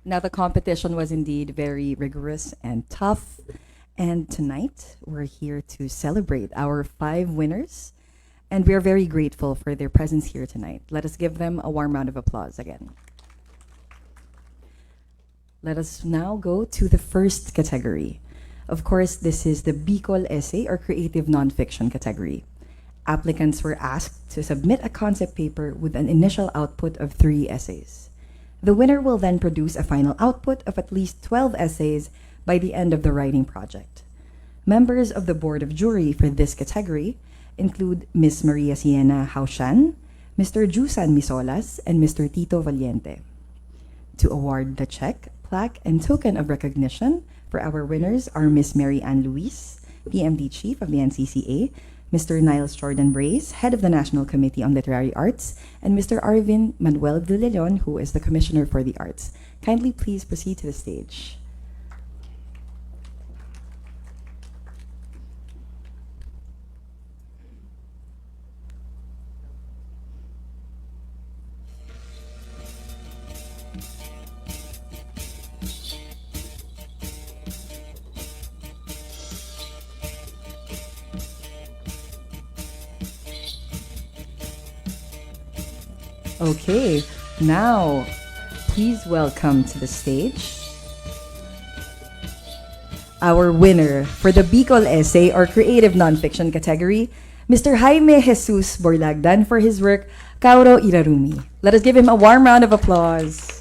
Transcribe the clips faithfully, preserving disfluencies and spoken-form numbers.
Now, the competition was indeed very rigorous and tough. And tonight, we're here to celebrate our five winners. And we're very grateful for their presence here tonight. Let us give them a warm round of applause again. Let us now go to the first category. Of course, this is the Bicol Essay or Creative Nonfiction category. Applicants were asked to submit a concept paper with an initial output of three essays. The winner will then produce a final output of at least twelve essays by the end of the writing project. Members of the Board of Jury for this category include Miss Maria Siena Haushan, Mister Jusan Misolas, and Mister Tito Valiente. To award the check, plaque, and token of recognition for our winners are Miss Mary Ann Luis, P M D Chief of the N C C A, Mister Niles Jordan Brace, Head of the National Committee on Literary Arts, and Mister Arvin Manuel de Leon, who is the Commissioner for the Arts. Kindly please proceed to the stage. Okay, now please welcome to the stage our winner for the Bicol Essay or Creative Nonfiction category, Mister Jaime Jesus Borlagdan, for his work, Kauro Irarumi. Let us give him a warm round of applause.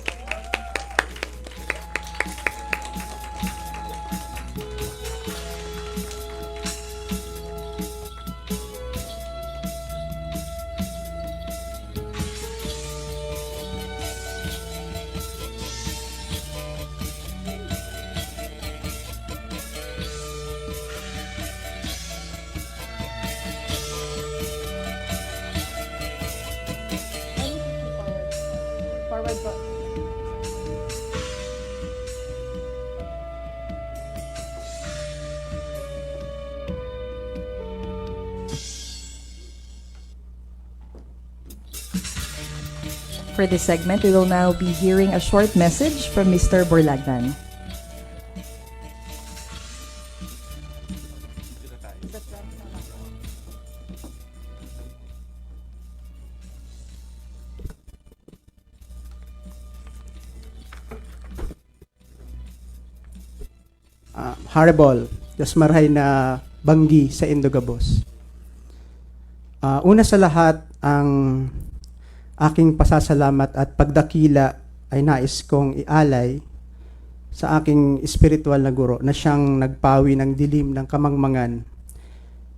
Forward po. For this segment, we will now be hearing a short message from Mister Borlagdan. Ah, Horrible, Diyos marahay na banggi saindo gabos. Ah, una sa lahat, ang aking pasasalamat at pagdakila ay nais kong ialay sa aking espiritual na guro na siyang nagpawi ng dilim ng kamangmangan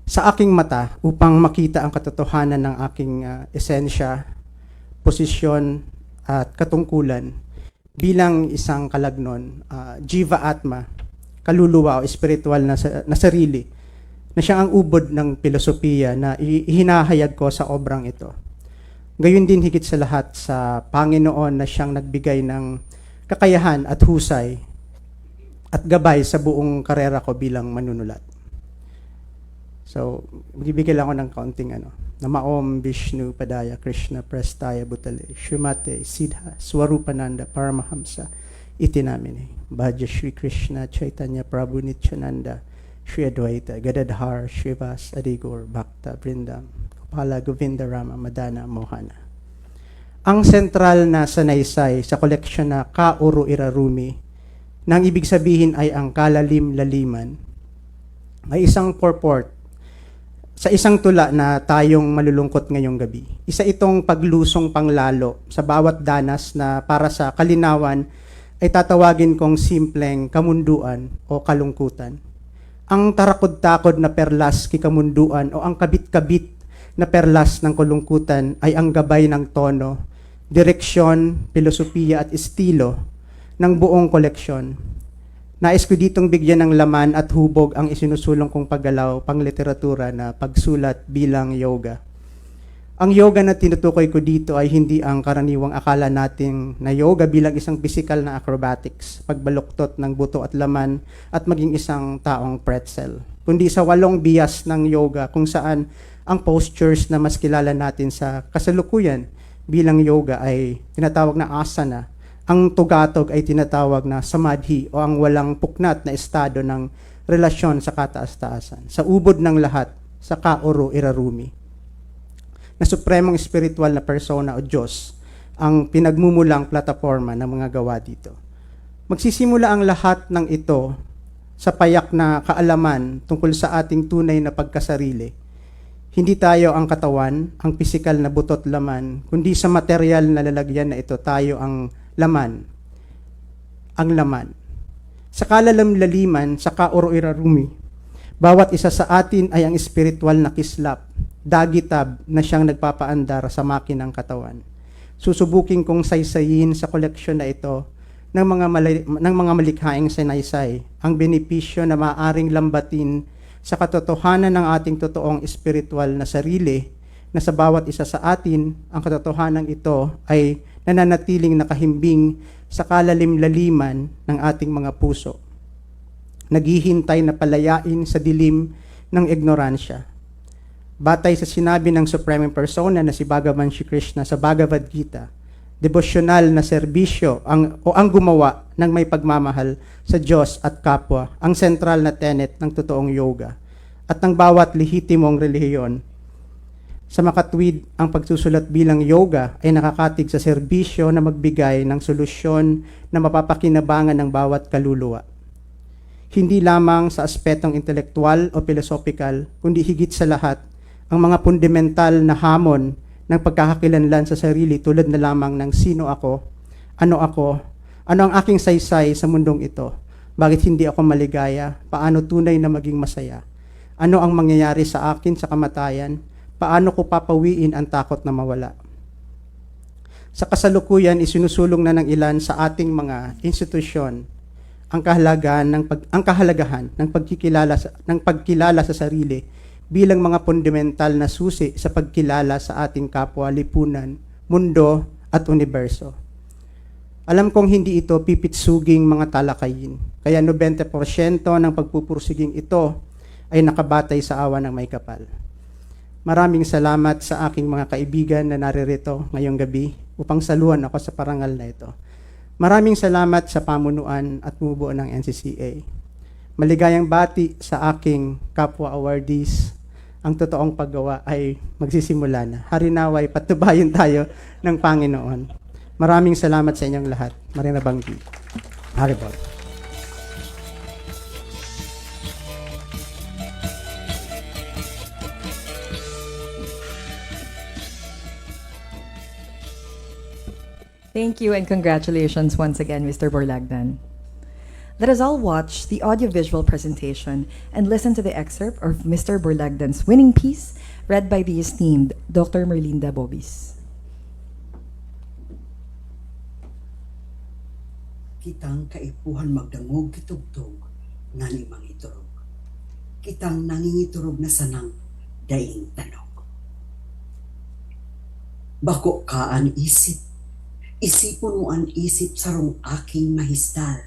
sa aking mata upang makita ang katotohanan ng aking, ah, esensya, posisyon, at katungkulan bilang isang kalagnon, ah, jiva atma, kaluluwa o espiritual na sa, na sarili, na siya ang ubod ng pilosopiya na i-, ihinahayag ko sa obrang ito. Gayon din higit sa lahat sa Panginoon na siyang nagbigay ng kakayahan at husay at gabay sa buong karera ko bilang manunulat. So, magbibigay lang ako ng kaunting ano. Namo Om Vishnu Padaya Krishna Prestaya Bhutale Srimate Siddha Swarupananda Paramahamsa Iti Namine Bhaja Shri Krishna Chaitanya Prabhu Nityananda Shri Advaita Gadadhar Shrivas Adigor Bhakta Vrindam Gopala Govinda Rama Madana Mohana. Ang sentral na sanaysay sa koleksyon na Kauro Irarumi, na ang ibig sabihin ay ang kalalim-laliman, ay isang purport sa isang tula na tayong malulungkot ngayong gabi. Isa itong paglusong panglalo sa bawat danas na para sa kalinawan ay tatawagin kong simpleng kamunduan o kalungkutan. Ang tarakod-takod na perlas ki kamunduan o ang kabit-kabit na perlas ng kalungkutan ay ang gabay ng tono, direksyon, pilosopiya at estilo ng buong koleksyon. Nais ko ditong bigyan ng laman at hubog ang isinusulong kong paggalaw pangliteratura na pagsulat bilang yoga. Ang yoga na tinutukoy ko dito ay hindi ang karaniwang akala nating na yoga bilang isang pisikal na acrobatics, pagbaluktot ng buto at laman at maging isang taong pretzel, kundi sa walong bias ng yoga kung saan ang postures na mas kilala natin sa kasalukuyan bilang yoga ay tinatawag na asana Ang tugatog ay tinatawag na samadhi o ang walang puknat na estado ng relasyon sa kataas-taasan. Sa ubod ng lahat, sa kaoro irarumi. Na supremong espirritwal na persona o Diyos ang pinagmumulang plataporma ng mga gawa dito. Magsisimula ang lahat ng ito sa payak na kaalaman tungkol sa ating tunay na pagkasarili. Hindi tayo ang katawan, ang pisikal na buto't laman, kundi sa materyal na lalagyan na ito tayo ang laman. Ang laman. Sa kalalim-laliman, sa kaoro irarumi, bawat isa sa atin ay ang espiritual na kislap, dagitab na siyang nagpapaandar sa makinang katawan. Susubukin kong saysayin sa koleksyon na ito ng mga mali-, ng mga malikhaing sanaysay ang benepisyo na maaaring lambatin sa katotohanan ng ating totoong espiritual na sarili, na sa bawat isa sa atin, ang katotohanan ito ay nananatiling nakahimbing sa kalalim-laliman ng ating mga puso, naghihintay na palayain sa dilim ng ignoransya. Batay sa sinabi ng Supremong Persona na si Bhagavan Shri Krishna sa Bhagavad Gita, debosyonal na serbisyo ang, o ang gumawa ng may pagmamahal sa Diyos at kapwa ang sentral na tenet ng totoong yoga at ng bawat lehitimong relihiyon. Sa makatwid, ang pagsusulat bilang yoga ay nakakatig sa serbisyo na magbigay ng solusyon na mapapakinabangan ng bawat kaluluwa. Hindi lamang sa aspetong intelektuwal o pilosophikal, kundi higit sa lahat, ang mga fundamental na hamon ng pagkakakilanlan sa sarili, tulad na lamang ng sino ako, ano ako, ano ang aking saysay sa mundong ito, bakit hindi ako maligaya, paano tunay na maging masaya, ano ang mangyayari sa akin sa kamatayan, paano ko papawiin ang takot na mawala. Sa kasalukuyan, isinusulong na ng ilan sa ating mga institusyon ang kahalagahan ng pag-, ang kahalagahan ng pagkikilala sa, ng pagkilala sa sarili bilang mga fundamental na susi sa pagkilala sa ating kapwa, lipunan, mundo, at uniberso. Alam kong hindi ito pipitsuging mga talakayin, kaya nobenta porsyento ng pagpupursiging ito ay nakabatay sa awa ng may kapal. Maraming salamat sa aking mga kaibigan na naririto ngayong gabi upang saluhan ako sa parangal na ito. Maraming salamat sa pamunuan at bumubuo ng N C C A. Maligayang bati sa aking kapwa awardees. Ang totoong paggawa ay magsisimula na. Harinaway, patubayon tayo ng Panginoon. Maraming salamat sa inyong lahat. Marinabanggi. Haribol. Thank you and congratulations once again, Mister Borlagdan. Let us all watch the audiovisual presentation and listen to the excerpt of Mister Borlagdan's winning piece, read by the esteemed Doctor Merlinda Bobis. Kitang kaipuhan magdangog kitugtog ngani mangiturog. Kitang nangingiturog na sanang daing tanog. Bako ka an isip. Isipon mo an isip sarong aking mahistal.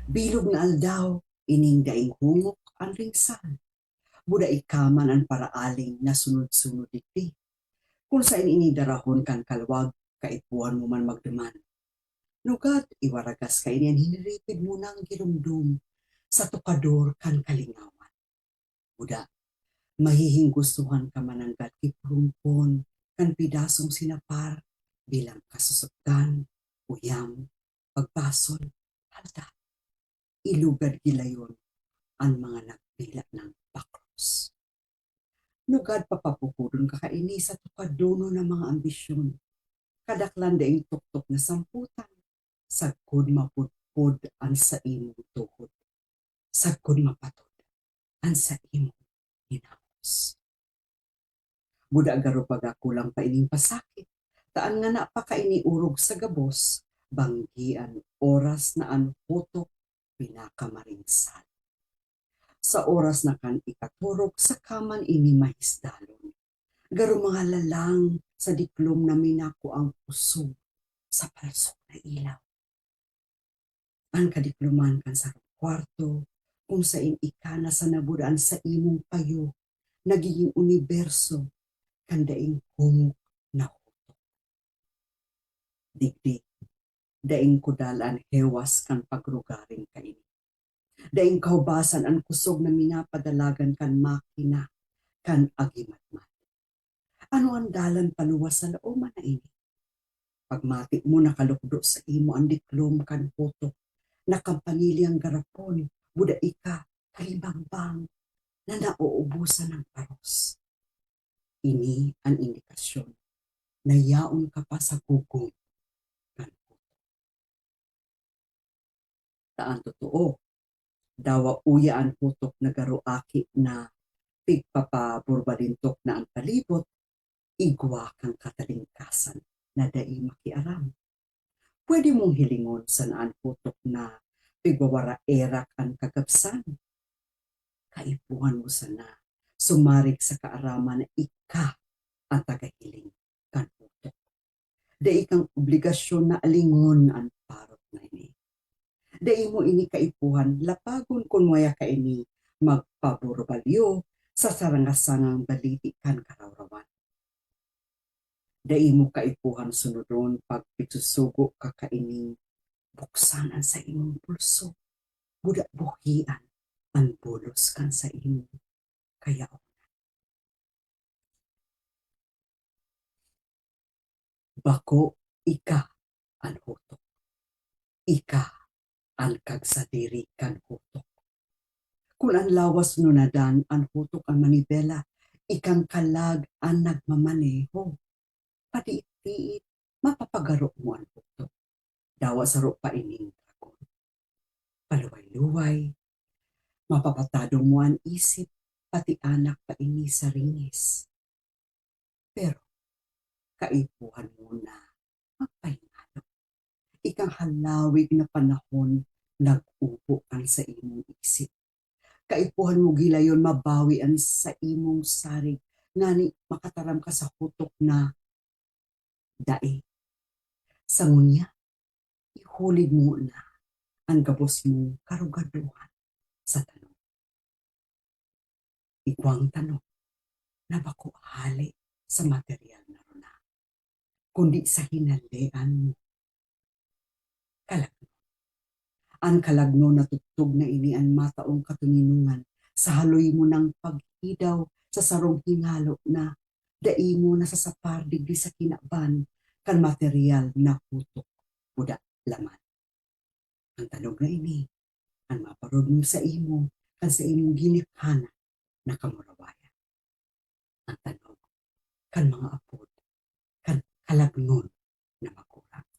Bilog na aldaw, ining daing hungok an ringsal. Buda ika man an paraaling nasunod-sunod digdi. Kun saen ini darahon kan kalwag, kaipuhan mo man magduman. Nugad, iwaragas kaini an hiniripid mo nang giromdom sa tukador kan kalingawan. Buda, mahihinggustohan ka mananggad ki purumpon kan pidasong sinapar bilang kasusupgan, uyam, pagbasol, halda. Ilugad gilayon an mga nagpila nang baklos. Nugad papapukodon ka kaini sa tukadonon na mga ambisyon. Kadaklan daing tuktok na samputan, sagkod mapudpod an saimong tuhod. Sagkod mapatod an saimong hinahos. Buda garo baga kulang pa ining pasakit, ta an ngana pa kaini orog sa gabos, banggi an oras na an hutok pinakamaring sala. Sa oras na kan ikaturog, saka man ini mahisdalon. Garo mga lalang sa diklom na minakuang kusog sa palsok na ilaw. An kadikloman kan sarong kwarto, kung sain ika na sa nabuda an saimong payo, nagiging uniberso kan daing hungok na hutok. Digdi, Daing kudal an hewas kan pagrugaring kaini. Daing kahubasan an kusog na minapadalagan kan makina kan agimat-mat. Ano an dalan paluwas sa laoman na ini? Pagmati mo, nakalukdo saimo an diklom kan hutok na kampanilyang garapon, buda ika, kalimbang-bang na nauubusan ng paros. Ini an indikasyon na yaon ka pa sa gugong kan hutok. Ta an totoo, dawa uya an hutok na garo aki na pigpapaburbalintok na an palibot, igwa kan katalingkasan na dai makiaram. Pwede mong hilingon sana an hutok na pigwawaraerak an kagabsan. Kaipuhan mo sana sumarig sa kaaraman na ika an tagahiling kan hutok. Dai kang obligasyon na alingon an parot na ini. Dai mo ini kaipuhan lapagon kun waya ka ini magpaburbalyo sa saranga-sangang baliti kan karawrawan. Dai mo kaipuhan sunodon pag pigsusugo ka kaining buksan an saimong pulso, buda buhian an bulos kan saimong kayaon. Bako ika an hutok. Ika an kagsadiri kan hutok. Kun an lawas nunadan, an hutok an manibela, ikang kalag an nagmamaneho. Padiit-diit, mapapagaro mo an hutok. Dawa saro pa ining dragon. Paluway-luway, mapapatado mo an isip, pati anak pa ini sa ringis. Pero kaipuhan mo na magpahingalo. Ikang halawig na panahon nag-ubo kan saimong isip. Kaipuhan mo gilayon mabawi an saimong sarig, ngani makataram ka sa hutok na dai. Sa ngunyan, ihulid mo na an gabos mong karugadohan sa tanom. Igwang tanom na bako hale sa material na runa, kundi sa hinalean mo. Kalagnon. An kalagnon na tugtog na ini an mataong katoninongan sa haloy mo nang paghidaw sa sarong hingalo na dai mo nasasapar digdi sa kinaban kan material na hutok, buda, laman. An tanog na ini, an maparugmo saimo kan saimong ginikanan na kamurawayan. An tanog kan mga apod kan kalagnon na magurang.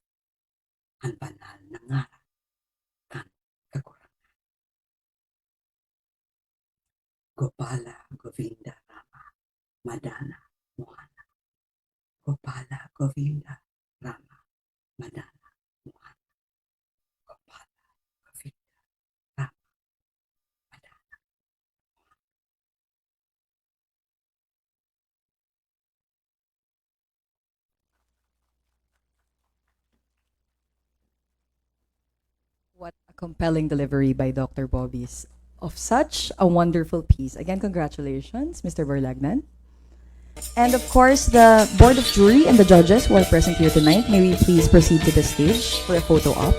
An banal na ngaran kan Kagurangnan. Gopala, Govinda, Rama, Madana, Mohana. Gopala, Govinda, Rama, Madana, Mohana. Gopala, Govinda, Rama, Madana. What a compelling delivery by Doctor Bobby of such a wonderful piece. Again, congratulations, Mister Borlagnan. And of course, the board of jury and the judges who are present here tonight, may we please proceed to the stage for a photo op.